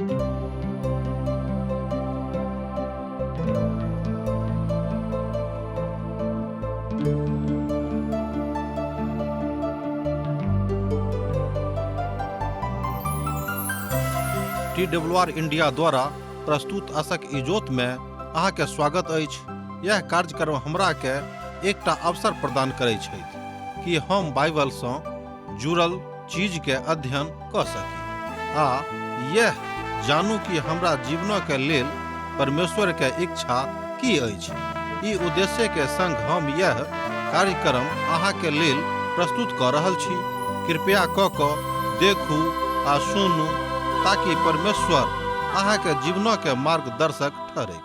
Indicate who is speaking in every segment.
Speaker 1: T W R India द्वारा प्रस्तुत असक इजोत में अहाँके स्वागत अछि। यह कार्यक्रम हमरा के एकटा अवसर प्रदान करै छथि कि हम बाइबल सँ जुड़ल चीज के अध्ययन क सकी आ यह जानू कि हमरा जीवन के लेल परमेश्वर के इच्छा की अछि। ई उद्देश्य के संग हम यह कार्यक्रम अहाँ के लेल प्रस्तुत क रहल छी। कृपया क क देखू आ सुनू ताकि परमेश्वर अहाँ के जीवन के मार्गदर्शक ठहरैक।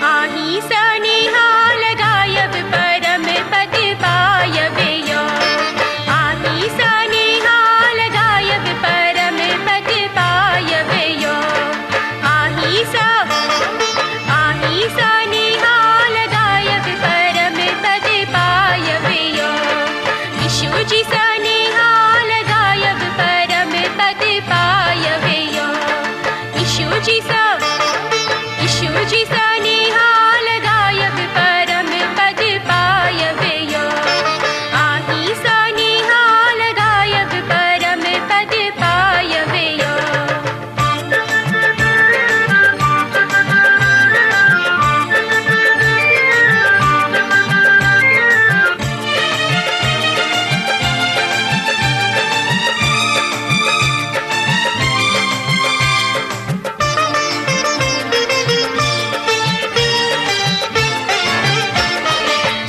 Speaker 2: आही सनिहाल गायब परम पद पायब यो। आही सनिहाल गायब परम पद पायब यो। आही स आही सनिहाल गायब परम पद पायब यो। यीशु जी सनिहाल गायब परम पद पायब यो। यीशु जी स यीशु जी सनिहाल गायब परम पद पायब यो। आही सनिहाल गायब परम पद पायब यो।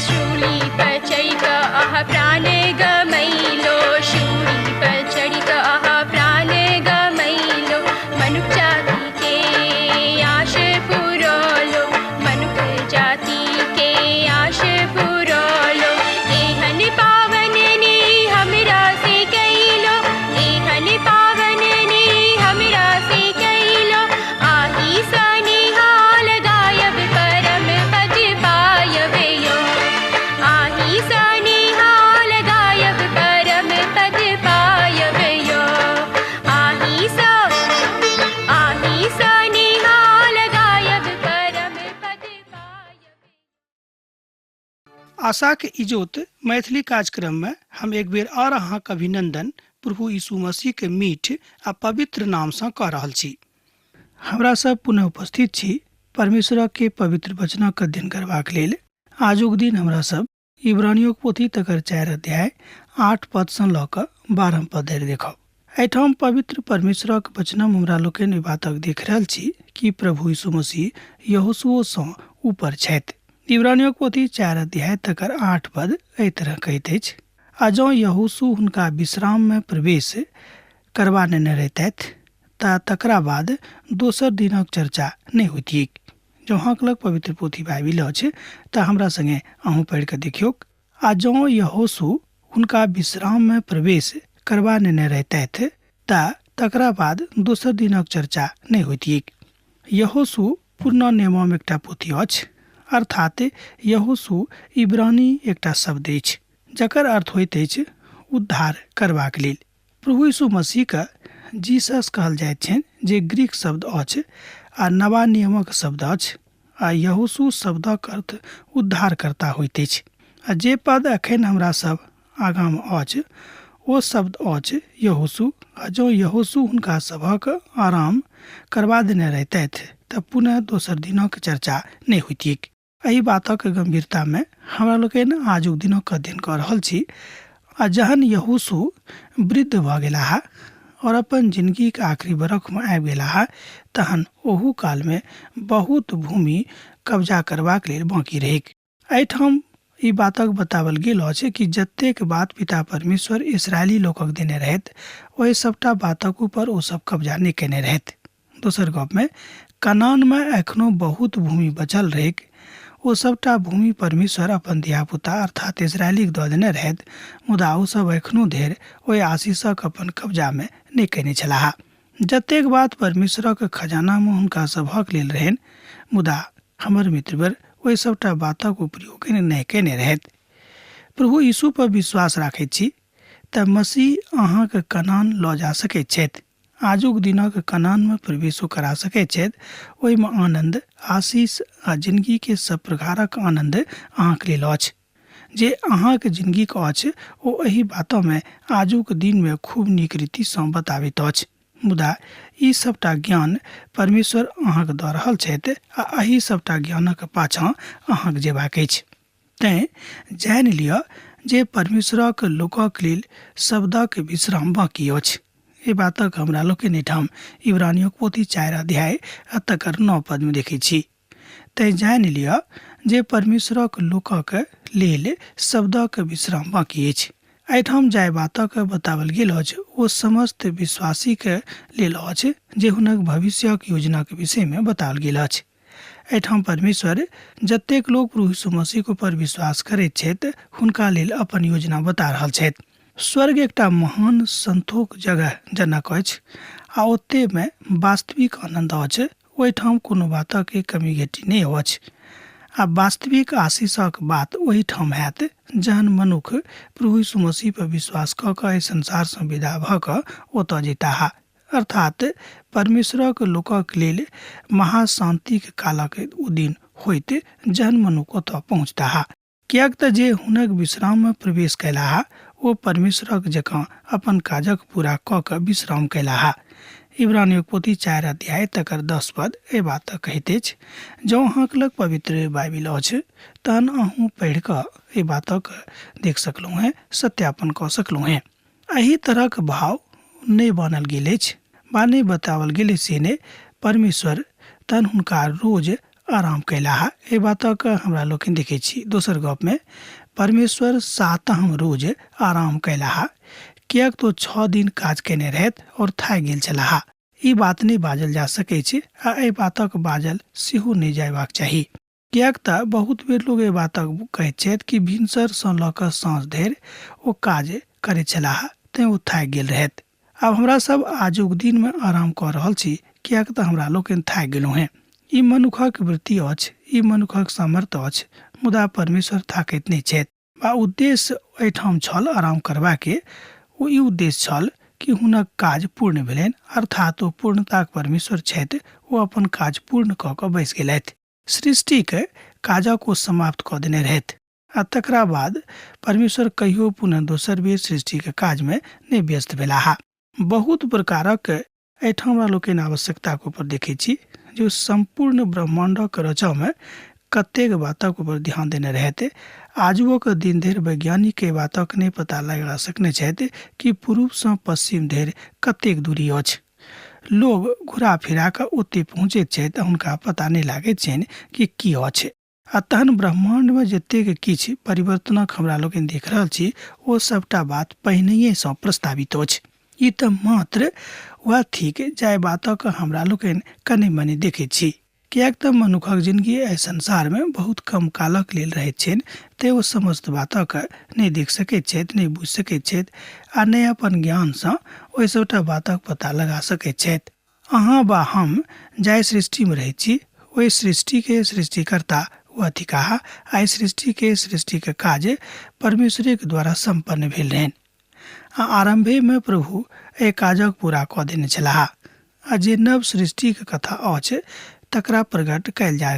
Speaker 2: शूली पर चढ़ि कऽ अहाँ प्राण गमैलो। शूली पर चढ़ि कऽ अहाँ प्राण गमैलो। मनुख जाति के आश पुरौलो। मनुख जाति के आश पुरौलो। एहन पावन नी हमरा से कैलो। एहन पावन नी हमरा से कैलो। आही सनिहाल गायब परम पद पायब यो। आही सनिहाल गायब परम पद पायब यो। आही स आही सनिहाल गायब परम पद पायब।
Speaker 3: आशाक इजोत मैथिली कार्यक्रम में हम एक बेर और अहाँक अभिनंदन प्रभु यीशु मसीह के मीठ आ पवित्र नाम सँ कऽ रहल छी। हमरा सब पुनः उपस्थित छी परमेश्वर के पवित्र वचनक अध्ययन करबाक लेल। आजुक दिन हमरा सब इब्रानियों पोथी तकर 4 अध्याय 8 पद सँ लऽ कऽ 12 पद धरि देखब। एहिठाम पवित्र परमेश्वरक वचनम हमरा लोकनि एहि बातक देख रहल छी कि प्रभु यीशु मसीह यहोशुओ सँ ऊपर छथि। इब्रानियों पोथी 4 अध्याय तकर 8 पद एहि तरह कहैत अछि, आ जँ यहोशू हुनका विश्राम में प्रवेश करबा नेने रहितथि त तकरा बाद दोसर दिनक चर्चा नहि होइतिक। जँ अहाँक लग पवित्र पोथी बाइबिल अछि त हमरा संगे अहूँ पढ़ि कऽ देखियौक। आ जँ यहोशू हुनका विश्राम में प्रवेश करबा नेने रहितथि त तकरा बाद दोसर दिनक चर्चा नहि होइतिक। यहोशू पुरना नियममे एकटा पोथी अछि, अर्थात यहोशू इब्रानी एकटा शब्द अछि जकर अर्थ होइत अछि उद्धार करबाक लेल। प्रभु यीशु मसीहके जीसस कहल जाइत छनि जे ग्रीक शब्द अछि आ नवा नियमक शब्द अछि, आ यहोशू शब्दक अर्थ उद्धारकर्ता होइत अछि। आ जे पद एखन हमरा सब आगाँमे अछि ओ शब्द अछि यहोशू। आ जँ यहोशू हुनका सभक आराम करबा देने रहितथि तऽ पुनः दोसर दिनक चर्चा नहि होइतिक। एहि बातक गंभीरतामे हमरा लोकनि आजुक दिनक अध्ययन कऽ रहल छी। आ जहन यहोशू वृद्ध भऽ गेलाह और अपन जिंदगीक आखिरी बरखमे आबि गेलाह तहन ओहू कालमे बहुत भूमि कब्जा करबाक लेल बाँकी रहैक। एहिठाम ई बातक बतावल गेल अछि कि जतेक बात पिता परमेश्वर इसराइली लोकक देने रहथि, ओहि सभटा बातक ऊपर ओ सभ कब्जा नहि कयने रहथि। दोसर गपमे कनानमे एखनो बहुत भूमि बचल रहैक। ओ सभटा भूमि परमेश्वर अपन धियापुता अर्थात इसराइलीक दऽ देने रहथि, मुदा ओ सभ एखनो धरि ओहि आशीषक अपन कब्जामे नहि कयने छलाह। जतेक बात परमेश्वरक खजानामे हुनका सभक लेल रहनि, मुदा हमर मित्रवर ओहि सभटा बातक ओ प्रयोग नहि कयने रहथि। प्रभु यीशु पर विश्वास राखैत छी तऽ मसीह अहाँके कनान लऽ जा सकैत छथि। आजुक दिनक कनानमे प्रवेशो करा सकैत छथि। ओहिमे आनन्द, आशीष आ जिनगीके सब प्रकारक आनन्द अहाँके लेल अछि। जे अहाँक जिनगीक अछि ओ एहि बातमे आजुक दिनमे खूब नीक रीतिसँ बताबैत अछि। मुदा ई सभटा ज्ञान परमेश्वर अहाँक दऽ रहल छथि आ एहि सभटा ज्ञानक पाछाँ अहाँक जेबाक अछि। तेँ जानि लिअ जे परमेश्वरक लोकक लेल शब्दक विश्राम बाँकी अछि। एहि बातक हमरा लोकनि एहिठाम इब्रानियोक पोथी 4 अध्याय आ तकर 9 पदमे देखैत छी। तेँ जानि लिअ जे परमेश्वरक लोकक लेल शब्दक विश्राम बाँकी अछि। एहिठाम जाहि बातक बताओल गेल अछि ओ समस्त विश्वासीक लेल अछि जे हुनक भविष्यक योजनाक विषयमे बताओल गेल अछि। एहिठाम परमेश्वर जतेक लोक प्रभु यीशु मसीह ऊपर विश्वास करैत छथि हुनका लेल अपन योजना बता रहल छथि। स्वर्ग एकटा महान संतोख जगह जनक अछि आ ओतेमे वास्तविक आनन्द अछि। ओहिठाम कोनो बातक कमी घटी नहि अछि आ वास्तविक आशीषक बात ओहिठाम हैत जहन मनुख प्रभु यीशु मसीह पर विश्वास कऽ कऽ एहि संसारसँ विदा भऽ कऽ ओतऽ जेताह। अर्थात परमेश्वरक लोकक लेल महाशान्तिक कालक ओ दिन होइत जहन मनुख ओतऽ पहुँचताह। किएक तँ जे हुनक विश्राममे प्रवेश कयलाह ओ परमेश्वरक जकाँ अपन काजक पूरा कऽ कऽ विश्राम कयलाह। इब्रानियोक पोथी 4 अध्याय तकर 10 पद एहि बातक कहैत अछि। जँ अहाँक लग पवित्र बाइबिल अछि तहन अहूँ पढ़ि कऽ एहि बातक देख सकलहुँ हेँ, सत्यापन कऽ सकलहुँ हेँ। एहि तरहक भाव नहि बानल गेल अछि वा नहि बताओल गेल अछि से नहि, परमेश्वर तहन हुनका रोज आराम कयलाह। एहि बातक हमरा लोकनि देखैत छी। दोसर गपमे परमेश्वर सातम रोज आराम कयलाह, किएक तऽ ओ 6 दिन काज कयने रहथि आओर थाकि गेल छलाह। ई बात नहि बाजल जा सकैछ आ एहि बातक बाजल सेहो नहि जयबाक चाही, किएक तऽ बहुत बेर लोक एहि बातक कहैत छथि कि भिनसरसँ लऽ कऽ साँझ धरि ओ काज करैत छलाह तेँ ओ थाकि गेल रहथि। आब हमरा सब आजुक दिनमे आराम कऽ रहल छी, किएक तऽ हमरा लोकनि थाकि गेलहुँ हेँ। ई मनुखक वृत्ति अछि, ई मनुखक सामर्थ्य अछि, मुदा परमेश्वर थाकैत नहि छथि। वा उद्देश्य एहिठाम छल आराम करबाके, ओ ई उद्देश्य छल कि हुनक काज पूर्ण भेलनि, अर्थात ओ पूर्णताक परमेश्वर छथि, ओ अपन काज पूर्ण कऽ कऽ बैसि गेलथि। सृष्टिके काजक ओ समाप्त कऽ देने रहथि आ तकरा बाद परमेश्वर कहियो पुनः दोसर बेर सृष्टिके काजमे नहि व्यस्त भेलाह। बहुत प्रकारक एहिठाम हमरा लोकनि आवश्यकताक ऊपर देखैत छी जे ओ सम्पूर्ण ब्रह्माण्डक रचऽमे कतेक बातक ऊपर ध्यान देने रहथि। आजुओक दिन धरि वैज्ञानिक एहि बातक नहि पता लगा सकने छथि कि पूर्वसँ पश्चिम धरि कतेक दूरी अछि। लोग घुरा फिरा कऽ ओतय पहुँचैत छथि आ हुनका पता नहि लागैत छनि कि की अछि। आ तहन ब्रह्माण्डमे जतेक किछु परिवर्तनक हमरा लोकनि देख रहल छी ओ सभटा बात पहिनहिएसँ प्रस्तावित अछि। ई तऽ मात्र वएह थिक जाहि बातक हमरा लोकनि कने मने देखैत छी। किएक तऽ मनुखक जिनगी एहि संसारमे बहुत कम कालक लेल रहैत छनि तेँ ओ समस्त बातक नहि देख सकैत छथि, नहि बुझि सकैत छथि आ नहि अपन ज्ञानसँ ओहि सभटा बातक पता लगा सकैत छथि। अहाँ वा हम जाहि सृष्टिमे रहैत छी ओहि सृष्टिके सृष्टिकर्ता ओ थिकाह आ एहि सृष्टिके सृष्टिके काज परमेश्वरेक द्वारा सम्पन्न भेल रहनि आ आरम्भेमे प्रभु एहि काजक पूरा कऽ देने छलाह आ जे नव सृष्टिक कथा अछि तकरा प्रकट कयल जा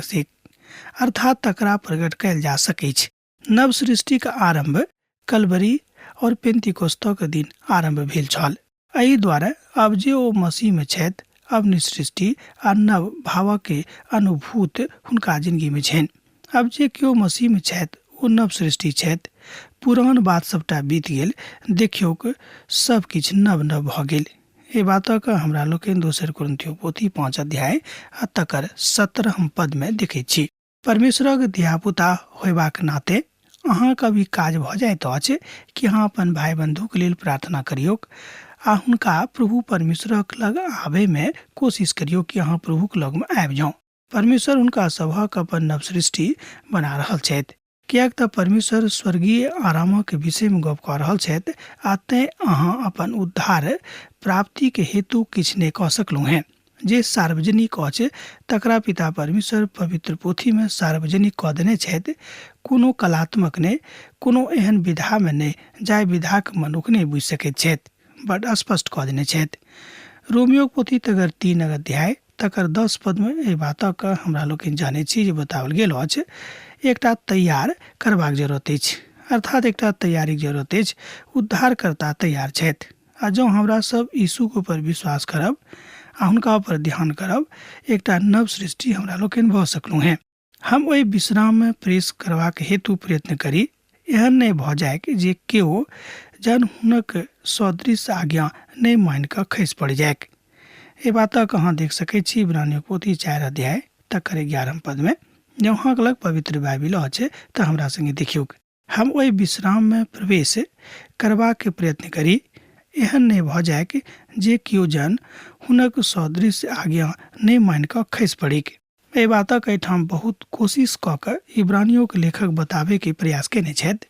Speaker 3: अर्थात तकरा प्रकट कयल जा सकैछ। नव सृष्टिक आरम्भ कलवरी और पेंतिकोस्तक दिन आरम्भ भेल छल। एहि द्वारे आब जे ओ मसीहमे छथि अब निसृष्टि आ नव भावके अनुभूत हुनका जिनगीमे छनि। आब जे केओ मसीहमे छथि ओ नव सृष्टि छथि। पुरान बात सभटा बीत गेल, देखियौक सब किछु नव नव भऽ गेल। एहि बातक हमरा लोकनि दोसर कुरिन्थियो पोथी 5 अध्याय आ तकर 17 पदमे देखैत छी। परमेश्वरक धियापुता होयबाक नाते अहाँके अभी काज भऽ जाइत अछि कि अहाँ अपन भाय बन्धुके लेल प्रार्थना करियौक आ हुनका प्रभु परमेश्वरक लग आबयमे कोशिश करियौ कि अहाँ प्रभुक लगमे आबि जाउ। परमेश्वर हुनका सभक अपन नव सृष्टि बना रहल छथि, किएक तऽ परमेश्वर स्वर्गीय आरामक विषयमे गप कऽ रहल छथि आ तेँ अहाँ अपन उद्धार प्राप्तिक हेतु किछु नहि कऽ सकलहुँ हेँ। जे सार्वजनिक अछि तकरा पिता परमेश्वर पवित्र पोथीमे सार्वजनिक कऽ देने छथि, कोनो कलात्मक नहि, कोनो एहन विधामे नहि जाहि विधाक मनुख नहि बुझि सकैत छथि, बड स्पष्ट कऽ देने छथि। रोमियोक पोथी तकर 3 अध्याय तकर 10 पदमे एहि बातक हमरा लोकनि जानै छी जे बताओल गेल अछि, एकटा तैयार करबाक जरूरत अछि, अर्थात एकटा तैयारीक जरूरत अछि। उद्धारकर्ता तैयार छथि आ जँ हमरा सब यीशुक ऊपर विश्वास करब आ हुनका ऊपर ध्यान करब, एकटा नव सृष्टि हमरा लोकनि भऽ सकलहुँ हेँ। हम ओहि विश्राममे प्रवेश करबाक हेतु प्रयत्न करी, एहन नहि भऽ जाइक जे केओ जन हुनक सदृश आज्ञा नहि मानि कऽ खसि पड़ि जाइक। एहि बातक अहाँ देख सकैत छी इब्रानियों पोथी 4 अध्याय तकर 11 पदमे। जँ अहाँक लग पवित्र बाइबिल अछि तऽ हमरा संगे देखियौक। हम ओहि विश्राममे प्रवेश करबाक प्रयत्न करी, एहन नहि भऽ जाइक जे केओ जन हुनक सदृश आज्ञा नहि मानि कऽ खसि पड़िक। एहि बातक एहिठाम बहुत कोशिश कऽ कऽ इब्रानियोके लेखक बताबैके प्रयास केने छथि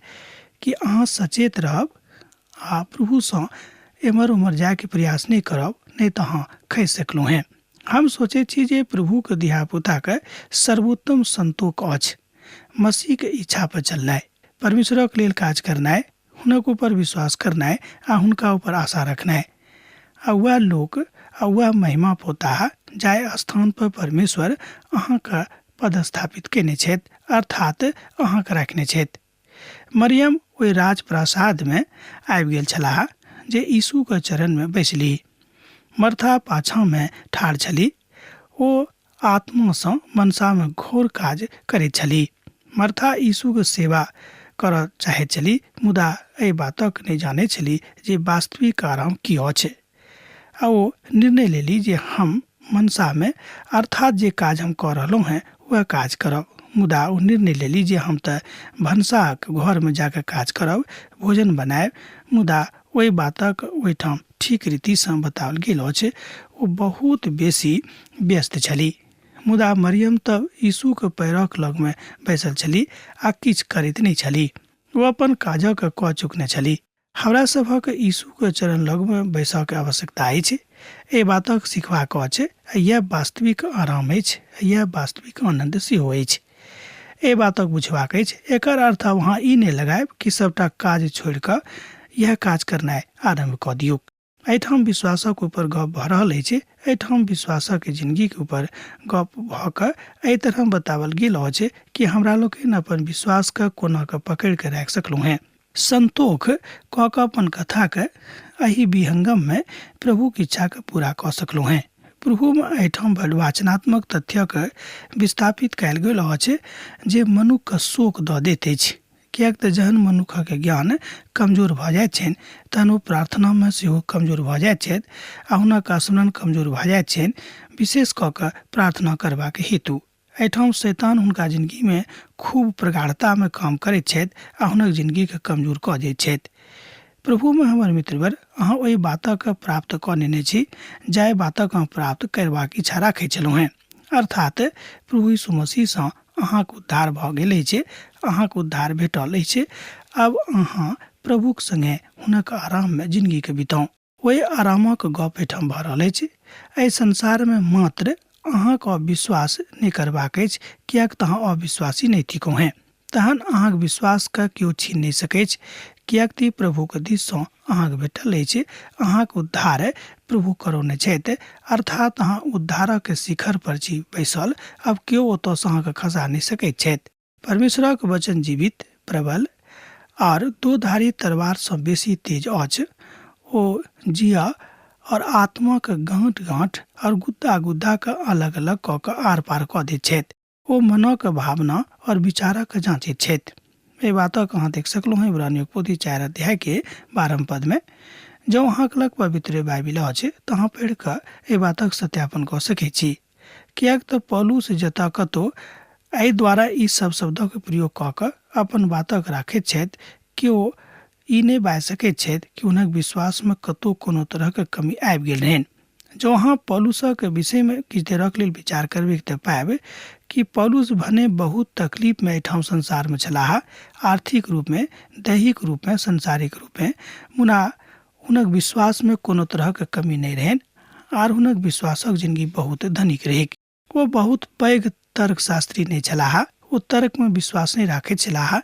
Speaker 3: कि अहाँ सचेत रहब आ प्रभुसँ एम्हर ओम्हर जायके प्रयास नहि करब, नहि तऽ अहाँ खसि सकलहुँ हेँ। हम सोचै छी जे प्रभुके धियापुताके सर्वोत्तम संतोष अछि मसीहके इच्छा पर चलनाइ, परमेश्वरक लेल काज करनाइ, हुनक ऊपर विश्वास करनाइ आ हुनका ऊपर आशा रखनाइ। आ वएह लोक आ वएह महिमा पौताह जाहि स्थान पर परमेश्वर अहाँके पदस्थापित केने छथि, अर्थात अहाँके राखने छथि। मरियम ओहि राजप्रासादमे आबि गेल छलाह जे यीशुके चरणमे बैसली। मर्था पाछाँमे ठाढ़ छली। ओ आत्मासँ मनसामे घोर काज करैत छली। मर्था यीशुके सेवा करऽ चाहैत छली, मुदा एहि बातक नहि जानैत छली जे वास्तविक आराम की अछि। आ ओ निर्णय लेली जे हम मनसामे, अर्थात जे काज हम कऽ रहलहुँ हेँ वएह काज करब। मुदा ओ निर्णय लेली जे हम तऽ भनसाक घरमे जाकऽ काज करब, भोजन बनायब, मुदा ओहि बातक ओहिठाम ठीक रीतिसँ बताओल गेल अछि। ओ बहुत बेसी व्यस्त छली। मुदा मरियम तऽ यीशुक पैरक लगमे बैसल छली आ किछु करैत नहि छली। ओ अपन काजक कऽ चुकने छली। हमरा सभक यीशुक चरण लगमे बैसऽके आवश्यकता अछि, एहि बातक सिखबाक अछि। इएह वास्तविक आराम अछि, इएह वास्तविक आनन्द सेहो अछि। एहि बातक बुझबाक अछि। एकर अर्थ आब अहाँ ई नहि लगायब कि सभटा काज छोड़ि कऽ इएह काज करनाइ आरम्भ कऽ दियौक। एहिठाम विश्वासक ऊपर गप भऽ रहल अछि। एहिठाम विश्वासक जिनगीके ऊपर गप भऽ कऽ एहि तरह बताओल गेल अछि कि हमरा लोकनि अपन विश्वासके कोना कऽ पकड़ि कऽ राखि सकलहुँ हेँ। संतोख कऽ कऽ अपन कथाके एहि विहंगममे प्रभुक इच्छाके पूरा कऽ सकलहुँ हेँ। प्रभुमे एहिठाम बड वाचनात्मक तथ्यके विस्थापित कयल गेल अछि जे मनुखके शोक दऽ दैत अछि, किएक तऽ जहन मनुखक ज्ञान कमजोर भऽ जाइत छनि तहन ओ प्रार्थनामे सेहो कमजोर भऽ जाइत छथि आ हुनक स्मरण कमजोर भऽ जाइत छनि, विशेष कऽ कऽ प्रार्थना करबाक हेतु। एहिठाम शैतान हुनका जिनगीमे खूब प्रगाढ़तामे काम करैत छथि आ हुनक जिनगीके कमजोर कऽ दैत छथि। प्रभुमे हमर मित्रवर, अहाँ ओहि बातक प्राप्त कऽ नेने छी जाहि बातक अहाँ प्राप्त करबाक इच्छा राखैत छलहुँ हेँ, अर्थात प्रभु यीशु मसीहसँ अहाँक उद्धार भऽ गेल अछि, अहाँक उद्धार भेटल अछि। आब अहाँ प्रभुक संगे हुनक आराममे जिनगीके बिताउ। ओहि आरामक गप एहिठाम भऽ रहल अछि। एहि संसारमे मात्र अहाँके अविश्वास नहि करबाक अछि, किएक तऽ अहाँ अविश्वासी नहि थिकहुँ हेँ। तहन अहाँक विश्वासके केओ छीन नहि सकैछ, किएक तऽ ई प्रभुक दिससँ अहाँके भेटल अछि। अहाँक उद्धार प्रभु करौने छथि, अर्थात अहाँ उद्धारक शिखर पर छी बैसल, आब केओ ओतऽसँ अहाँके खसा नहि सकैत छथि। परमेश्वरक वचन जीवित, प्रबल आर दोधारी तलवारसँ बेसी तेज अछि। ओ जिया और आत्माक गाँठ गाँठ और गुद्दा गुद्दाके अलग अलग कऽ कऽ आर पार कऽ दैत छथि। ओ मनक भावना और विचारक जाँचैत छथि। एहि बातक अहाँ देख सकलहुँ हेँ इब्रानियों पोथी 4 अध्यायके 12 पदमे। जँ अहाँके लग पवित्र बाइबिल अछि तऽ अहाँ पढ़ि कऽ एहि बातक सत्यापन कऽ सकैत छी, किएक तऽ पौलुस जतऽ कतौ एहि द्वारा ई सब शब्दक प्रयोग कऽ कऽ अपन बातक राखैत छथि। केओ ई नहि बाजि सकैत छथि कि हुनक विश्वासमे कतहु कोनो तरहक कमी आबि गेल रहनि। जँ अहाँ पौलुसक विषयमे किछु देरक लेल विचार करबैक तऽ पायब कि पौलुस भने बहुत तकलीफमे एहिठाम संसारमे छलाह, आर्थिक रूपमे, दैहिक रूपमे, संसारिक रूपमे, मुदा हुनक विश्वासमे कोनो तरहक कमी नहि रहनि आर हुनक विश्वासक जिनगी बहुत धनिक रहैक। ओ बहुत पैघ तर्कशास्त्री नहि छलाह, ओ तर्कमे विश्वास नहि राखैत छलाह,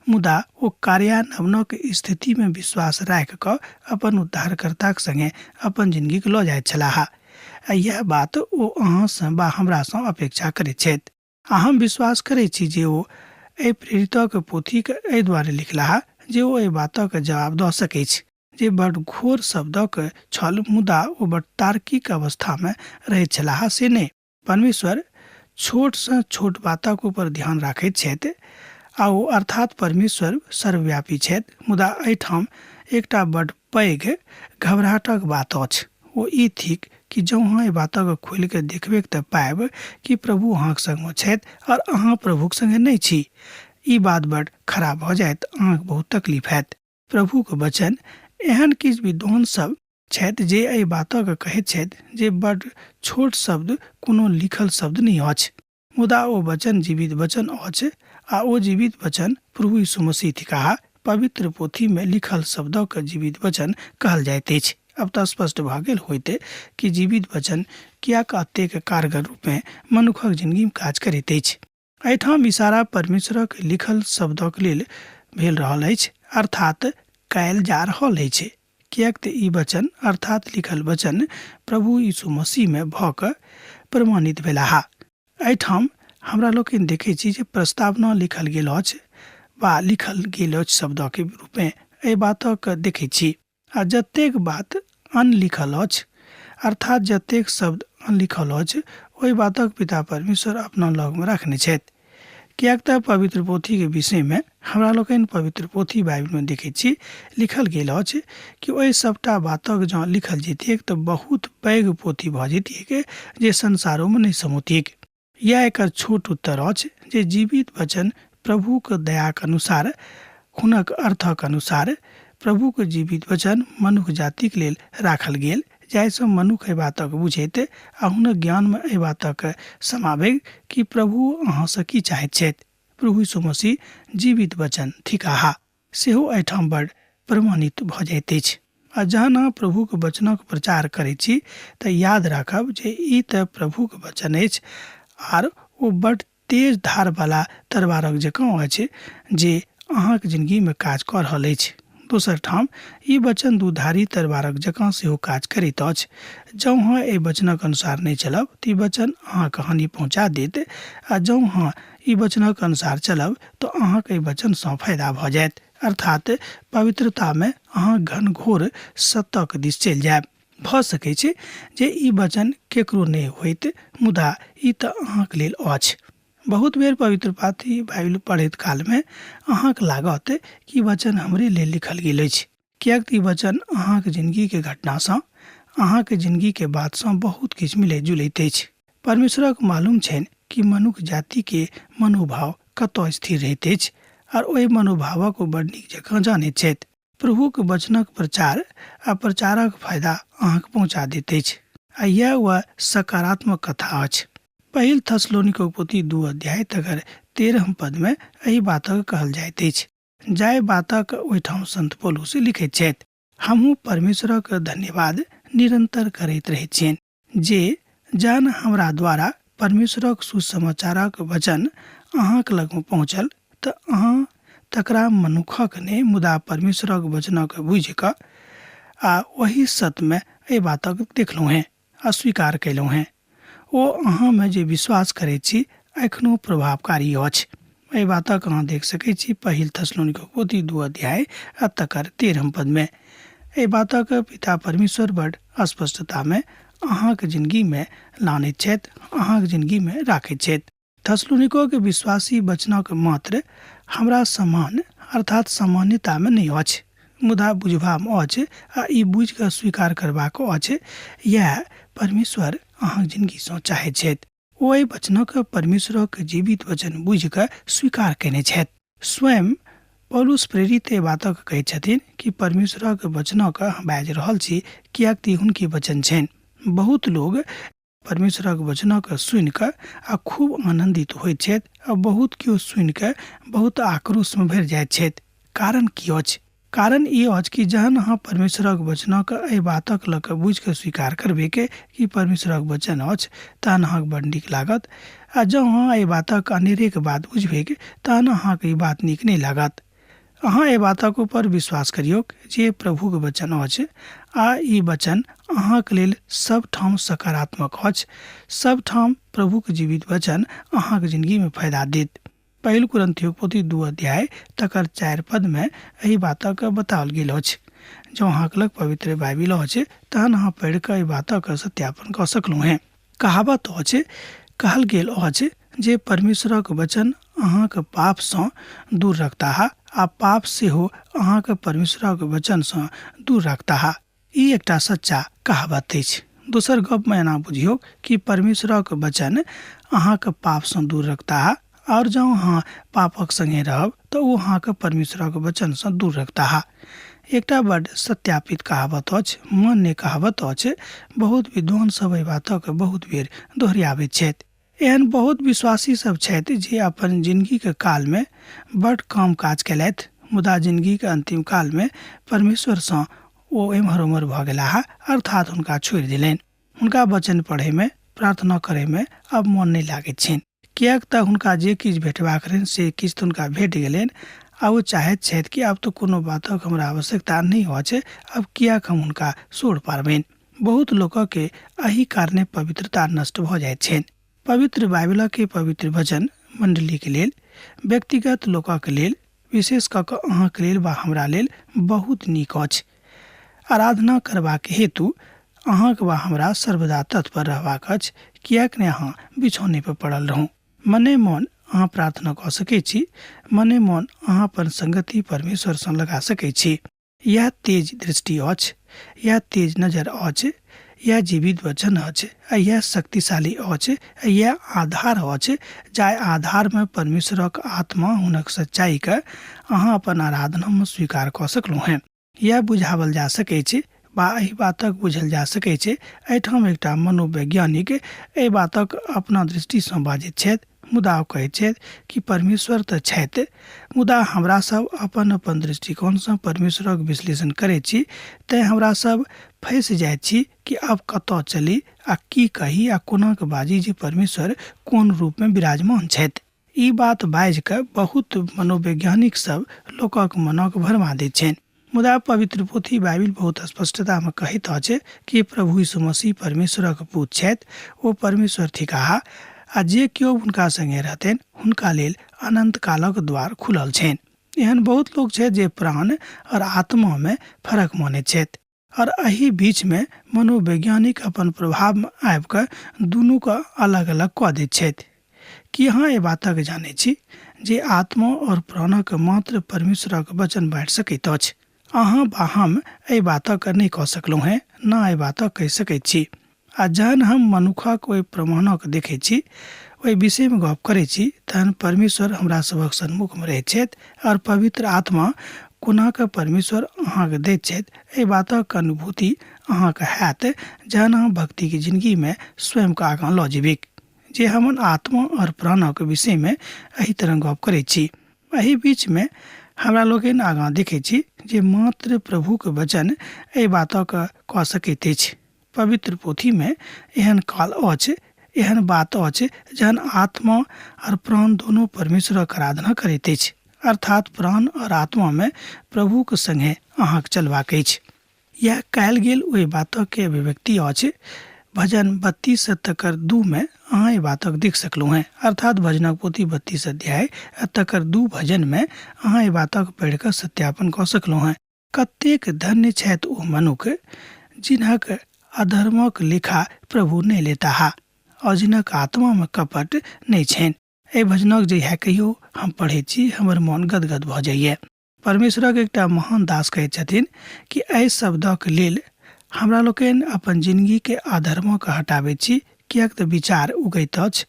Speaker 3: मुदा ओ कार्यान्वयनक स्थितिमे विश्वास राखि कऽ अपन उद्धारकर्ताक संगे अपन जिनगीक लऽ जाइत छलाह। आ इएह बात ओ अहाँसँ वा हमरासँ अपेक्षा करैत छथि। आ हम विश्वास करैत छी जे ओ एहि प्रेरितक पोथीक एहि दुआरे लिखलाह जे ओ एहि बातक जवाब दऽ सकैछ जे बड घोर शब्दक छल, मुदा ओ बड तार्किक अवस्थामे रहैत छलाह से नहि। परमेश्वर छोटसँ छोट बातक ऊपर ध्यान राखैत छथि आ ओ अर्थात परमेश्वर सर्वव्यापी छथि, मुदा एहिठाम एकटा बड पैघ घबराहटक बात अछि। ओ ई थिक कि जँ अहाँ एहि बातक खोलि कऽ देखबैक तऽ पायब कि प्रभु अहाँक संगमे छथि और अहाँ प्रभुक संगे नहि छी। ई बात बड खराब भऽ जायत, अहाँक बहुत तकलीफ हैत। प्रभुक वचन एहन किछु विद्वान सब छथि जे एहि बातक कहैत छथि जे बड छोट शब्द कोनो लिखल शब्द नहि अछि, मुदा ओ वचन जीवित वचन अछि आ ओ जीवित वचन प्रभु यीशु मसीह थिकाह। पवित्र पोथी मे लिखल शब्दक जीवित वचन कहल जाइत अछि। अब तऽ स्पष्ट भऽ गेल होइत कि जीवित वचन किएक अतेक कारगर रूपमे मनुखक जिनगीमे काज करैत अछि। एहिठाम इशारा परमेश्वरक लिखल शब्दक लेल भेल रहल अछि, अर्थात कयल जा रहल अछि, किएक तऽ ई वचन अर्थात लिखल वचन प्रभु यीशु मसीहमे भऽ कऽ प्रमाणित भेलाह। एहिठाम हमरा लोकनि देखैत छी जे प्रस्तावना लिखल गेल अछि वा लिखल गेल अछि शब्दक रूपमे एहि बातक देखैत छी। आ जतेक बात अनलिखल अछि, अर्थात जतेक शब्द अनलिखल अछि, ओहि बातक पिता परमेश्वर अपना लगमे रखने छथि। किएक तँ पवित्र पोथीक विषयमे हमरा लोकनि पवित्र पोथी बाइबिलमे देखैत छी, लिखल गेल अछि कि ओहि सभटा बातक जँ लिखल जैतिऐक तँ बहुत पैघ पोथी भऽ जैतिऐक जे संसारोमे नहि समौतिऐक। इएह एकर छोट उत्तर अछि जे जीवित वचन प्रभुक दयाक अनुसार, हुनक अर्थक अनुसार, प्रभुक जीवित वचन मनुख जातिक लेल राखल गेल, जाहिसँ मनुख एहि बातक बुझैत आ हुनक ज्ञानमे एहि बातक समाबैक कि प्रभु अहाँसँ की चाहैत छथि। प्रभु यीशु मसीह जीवित वचन थिकाह। सेहो एहिठाम बड़ प्रमाणित भऽ जाइत अछि। आ जहन अहाँ प्रभुक वचनक प्रचार करैत छी तऽ याद राखब जे ई तऽ प्रभुक वचन अछि आर ओ बड तेज धारवला तरवारक जकाँ अछि जे अहाँक जिनगीमे काज कऽ रहल अछि। दोसर ठाम ई वचन दूधारी तरवारक जकाँ सेहो काज करैत अछि। जँ अहाँ एहि वचनक अनुसार नहि चलब तऽ ई वचन अहाँक हानि पहुँचा देत आ जँ अहाँ ई वचनक अनुसार चलब तऽ अहाँक एहि वचनसँ फायदा भऽ जायत, अर्थात पवित्रतामे अहाँ घनघोर सत्यक दिस चलि जायब। भऽ सकैत छै जे ई वचन केकरो नहि होइत, मुदा ई तऽ अहाँक लेल अछि। बहुत बेर पवित्र पाथी बाइबिल पढ़ैत कालमे अहाँक लागत कि वचन हमरे लेल लिखल गेल अछि, किएक तऽ ई वचन अहाँक जिनगीके घटनासँ, अहाँक जिनगीके बातसँ बहुत किछु मिलैत जुलैत अछि। परमेश्वरक मालूम छनि कि मनुख जातिके मनोभाव कतऽ स्थिर रहैत अछि आर ओहि मनोभावक ओ बड़ नीक जकाँ जानैत छथि। प्रभुक वचनक प्रचार आ प्रचारक फायदा अहाँक पहुँचा दैत अछि आ इएह वह सकारात्मक कथा अछि। पहिल थसलोनिको पोथी 2 अध्याय तकर 13 पदमे एहि बातक कहल जाइत अछि, जाहि बातक ओहिठाम संत पौलुस लिखैत छथि, हमहूँ परमेश्वरक धन्यवाद निरन्तर करैत रहैत छियनि जे जहन हमरा द्वारा परमेश्वरक सुसमाचारक वचन अहाँक लगमे पहुँचल तऽ अहाँ तकरा मनुखक नहि मुदा परमेश्वरक वचनक बुझि कऽ आ ओहि सतमे एहि बातक देखलहुँ हेँ आ स्वीकार कयलहुँ हेँ। ओ अहाँमे जे विश्वास करैत छी एखनो प्रभावकारी अछि। एहि बातक अहाँ देख सकैत छी पहिल थसलोनिको पोथी 2 अध्याय आ तकर 13 पदमे। एहि बातक पिता परमेश्वर बड स्पष्टतामे अहाँक जिनगीमे लानैत छथि, अहाँक जिनगीमे राखैत छथि। थसलोनिकोके विश्वासी वचनक मात्र हमरा समान अर्थात सामान्यतामे नहि अछि, मुदा बुझबामे अछि आ ई बुझि कऽ स्वीकार करबाक अछि। इएह परमेश्वर अहाँक जिनगीसँ चाहैत छथि। ओ एहि वचनक परमेश्वरक जीवित वचन बुझि कऽ स्वीकार कयने छथि। स्वयं पौलुस प्रेरित एहि बातक कहैत छथिन कि परमेश्वरक वचनक हम बाजि रहल छी, किएक तऽ ई हुनके वचन छनि। बहुत लोग परमेश्वरक वचनक सुनि कऽ आ खूब आनन्दित होइत छथि आ बहुत केओ सुनि कऽ बहुत आक्रोशमे भरि जाइत छथि। कारण की अछि? कारण ई अछि कि जहन अहाँ परमेश्वरक वचनक एहि बातक लऽ कऽ बुझि कऽ स्वीकार करबैक कि परमेश्वरक वचन अछि, तहन अहाँक बड़ नीक लागत, आ जँ अहाँ एहि बातक अनेरेक बात बुझबैक तहन अहाँक ई बात नीक नहि लागत। अहाँ एहि बातक ऊपर विश्वास करियौक जे प्रभुक वचन अछि आ ई वचन अहाँक लेल सब ठाम सकारात्मक अछि। सब ठाम प्रभुक जीवित वचन अहाँक जिनगी मे फायदा देत। पहिल कुरिन्थियोक पोथी 2 अध्याय तकर 4 पद मे एहि बातक बताओल गेल अछि। जँ अहाँक लग पवित्र बाइबिल अछि तहन अहाँ पढ़ि कऽ एहि बातक सत्यापन कऽ सकलहुँ हेँ। कहावत अछि, कहल गेल अछि जे परमेश्वरक वचन अहाँक पाप सँ दूर रखताह आ पाप सेहो अहाँक परमेश्वरक वचन सँ दूर रखताह। ई एकटा सच्चा कहावत अछि। दोसर गप मे एना बुझियौक कि परमेश्वरक वचन अहाँक पाप सँ दूर रखताह आओर जँ अहाँ पापक संगे रहब तऽ ओ अहाँक परमेश्वरक वचन सँ दूर रखताह। एकटा बड्ड सत्यापित कहावत अछि, मान्य कहावत अछि। बहुत विद्वान सब एहि बातक बहुत बेर दोहरियाबैत छथि। एहन बहुत विश्वासी सब छथि जे अपन जिनगीक काल मे बड्ड कम काज केलथि, मुदा जिनगीक अंतिम काल मे परमेश्वर सँ ओ एम्हर-ओम्हर भऽ गेलाह, अर्थात हुनका छोड़ि देलनि। हुनका वचन पढ़य मे, प्रार्थना करय मे आब मोन नहि लागैत छनि। किएक तऽ हुनका जे किछु भेटबाक रहनि से किछु तऽ हुनका भेट गेलनि आ ओ चाहैत छथि कि आब तऽ कोनो बातक हमरा आवश्यकता नहि अछि, आब किएक हम हुनका सोर पारबनि। बहुत लोकके एहि कारणे पवित्रता नष्ट भऽ जाइत छनि। पवित्र बाइबलके पवित्र वचन मण्डलीके लेल, व्यक्तिगत लोकक लेल, विशेष कऽ कऽ अहाँक लेल वा हमरा लेल बहुत नीक अछि। आराधना करबाक हेतु अहाँक वा हमरा सर्वदा तत्पर रहबाक अछि, किएक ने अहाँ बिछौने पर पड़ल रहू। मने मन अहाँ प्रार्थना कऽ सकैत छी, मने मन अहाँ अपन संगति परमेश्वर सँ लगा सकैत छी। यैह तेज दृष्टि अछि, यैह तेज नजर अछि, यैह जीवित वचन अछि आ यैह शक्तिशाली अछि आ यैह आधार अछि जाहि आधार मे परमेश्वरक आत्मा हुनक सच्चाई के अहाँ अपन आराधना मे स्वीकार कऽ सकलहुँ हेँ। यैह बुझाओल जा सकैछ वा एहि बातक बुझल जा सकैछ। एहिठाम एकटा मनोवैज्ञानिक एहि बातक अपना दृष्टि सँ बाजैत छथि, मुदा ओ कहैत छथि कि परमेश्वर तऽ छथि, मुदा हमरा सब अपन-अपन दृष्टिकोण सँ परमेश्वरक विश्लेषण करैत छी, तेँ हमरा सब फँसि जाइत छी कि आब कतऽ चली आ की कही आ कोना कऽ बाजी जे परमेश्वर कोन रूप मे विराजमान छथि। ई बात बाजि कऽ बहुत मनोवैज्ञानिक सब लोकक मनक भरमा दैत छनि। मुदा पवित्र पोथी बाइबिल बहुत स्पष्टता मे कहैत अछि कि प्रभु यीशु मसीह परमेश्वरक पूत छथि, ओ परमेश्वर थिकाह आ जे केओ हुनका संगे रहतनि हुनका लेल अनन्त कालक द्वार खुलल छनि। एहन बहुत लोक छथि जे प्राण और आत्मा मे फरक मानैत छथि और एहि बीच मे मनोवैज्ञानिक अपन प्रभाव मे आबि कऽ दुनू के अलग-अलग कऽ दैत छथि। की अहाँ एहि बातक जानैत छी जे आत्मा और प्राणक मात्र परमेश्वरक वचन बाँटि सकैत अछि? अहाँ वा हम एहि बातक नहि कऽ सकलहुँ हेँ, न एहि बातक कहि सकैत छी। आ जहन हम मनुखक ओहि प्रमाणक देखैत छी, ओहि विषयमे गप करैत छी, तहन परमेश्वर हमरा सभक सन्मुखमे रहैत छथि और पवित्र आत्मा कोना कऽ परमेश्वर अहाँक दैत छथि, एहि बातक अनुभूति अहाँक हैत जहन अहाँ भक्तिक जिनगीमे स्वयंके आगाँ लऽ जेबैक। जे हमन आत्मा और प्राणक विषय में एहि तरह गप करै छी। एहि बीच में हमरा लोकनि आगाँ देखै छी जे मात्र प्रभुक वचन एहि बातक कऽ सकैत अछि। पवित्र पोथी में एहन काल अछि, एहन बात अछि जहन आत्मा और प्राण दोनों परमेश्वरक आराधना करैत अछि। अर्थात प्राण और आत्मा में प्रभुक संगे अहाँक चलबाक अछि। इएह कयल गेल ओहि बातक अभिव्यक्ति अछि। भजन 32 तकर 2 मे अहाँ एहि बातक देख सकलहुँ हेँ। अर्थात भजनक पोथी 32 अध्याय आ तकर 2 भजन मे अहाँ एहि बातक पढ़ि कऽ सत्यापन कऽ सकलहुँ हेँ। कतेक धन्य छथि ओ मनुख जिनहक अधर्मक लेखा प्रभु नहि लेताह और जिनक आत्मा मे कपट नहि छनि। एहि भजनक जहिया कहियो हम पढ़ैत छी हमर मन गदगद भऽ जाइए। परमेश्वरक एकटा महान दास कहैत छथिन कि एहि शब्दक लेल हमरा लोकनि अपन जिनगीके अधर्मके हटाबैत छी, किएक तऽ विचार उगैत अछि,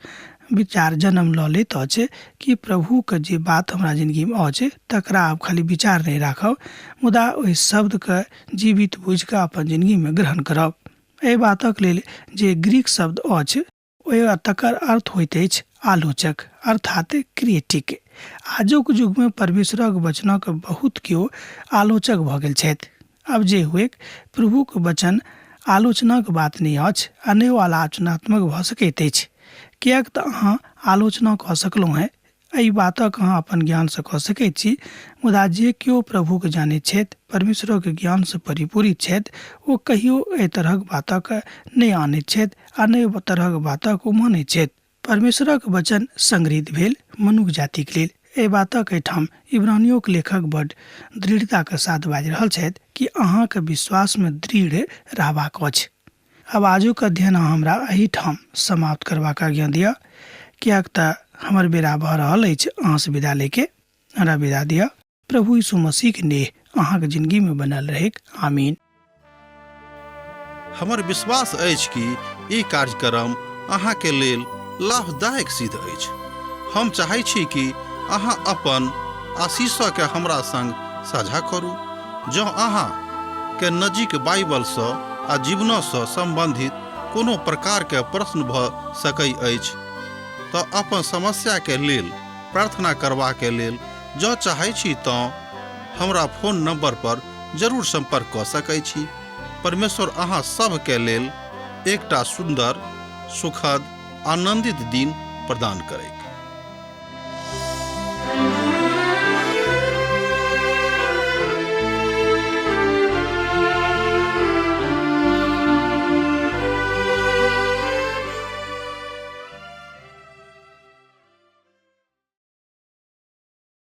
Speaker 3: विचार जन्म लऽ लैत अछि कि प्रभुके जे बात हमरा जिनगीमे अछि तकरा आब खाली विचार नहि राखब, मुदा ओहि शब्दके जीवित बुझि कऽ अपन जिनगीमे ग्रहण करब। एहि बातक लेल जे ग्रीक शब्द अछि ओहि तकर अर्थ होइत अछि आलोचक अर्थात क्रिएटिक। आजुक युगमे परमेश्वरक वचनक बहुत केओ आलोचक भऽ गेल छथि। आब जे हुएक, प्रभुक वचन आलोचनाक बात नहि अछि आ नहि ओ आलोचनात्मक भऽ सकैत अछि। किएक तऽ अहाँ आलोचना कऽ सकलहुँ हेँ, एहि बातक अहाँ अपन ज्ञानसँ कऽ सकैत छी, मुदा जे केओ प्रभुकेँ जानैत छथि, परमेश्वरक ज्ञानसँ परिपूरित छथि, ओ कहियो एहि तरहक बातक नहि आनैत छथि आ नहि एहि तरहक बातक ओ मानैत छथि। परमेश्वरक वचन संग्रहित भेल मनुख जातिक लेल। एहि बातक एहिठाम इब्रानियोक लेखक बड दृढ़ताक साथ बाजि रहल छथि कि अहाँक विश्वासमे दृढ़ रहबाक अछि। आब आजुक अध्ययन अहाँ हमरा एहिठाम समाप्त करबाक आज्ञा दिअ, किएक तऽ हमर बेरा भऽ रहल अछि अहाँसँ विदा लैके। हमरा विदा दिअ। प्रभु यीशु मसीहके नेह अहाँके जिंदगीमे बनल रहैक। आमीन।
Speaker 1: हमर विश्वास अछि कि ई कार्यक्रम अहाँके लेल लाभदायक सिद्ध अछि। हम चाहै छी कि अहाँ अपन आशीषके हमरा संग साझा करू। जँ अहाँ के नजीक बाइबलसँ आ जीवनसँ सम्बन्धित कोनो प्रकारके प्रश्न भऽ सकै अछि तऽ अपन समस्याके लेल प्रार्थना करबाके लेल जँ चाहै छी तँ हमरा फोन नंबर पर जरूर संपर्क कऽ सकै छी। परमेश्वर अहाँ सभके लेल एकटा सुन्दर, सुखद, आनंदित दिन प्रदान करैक।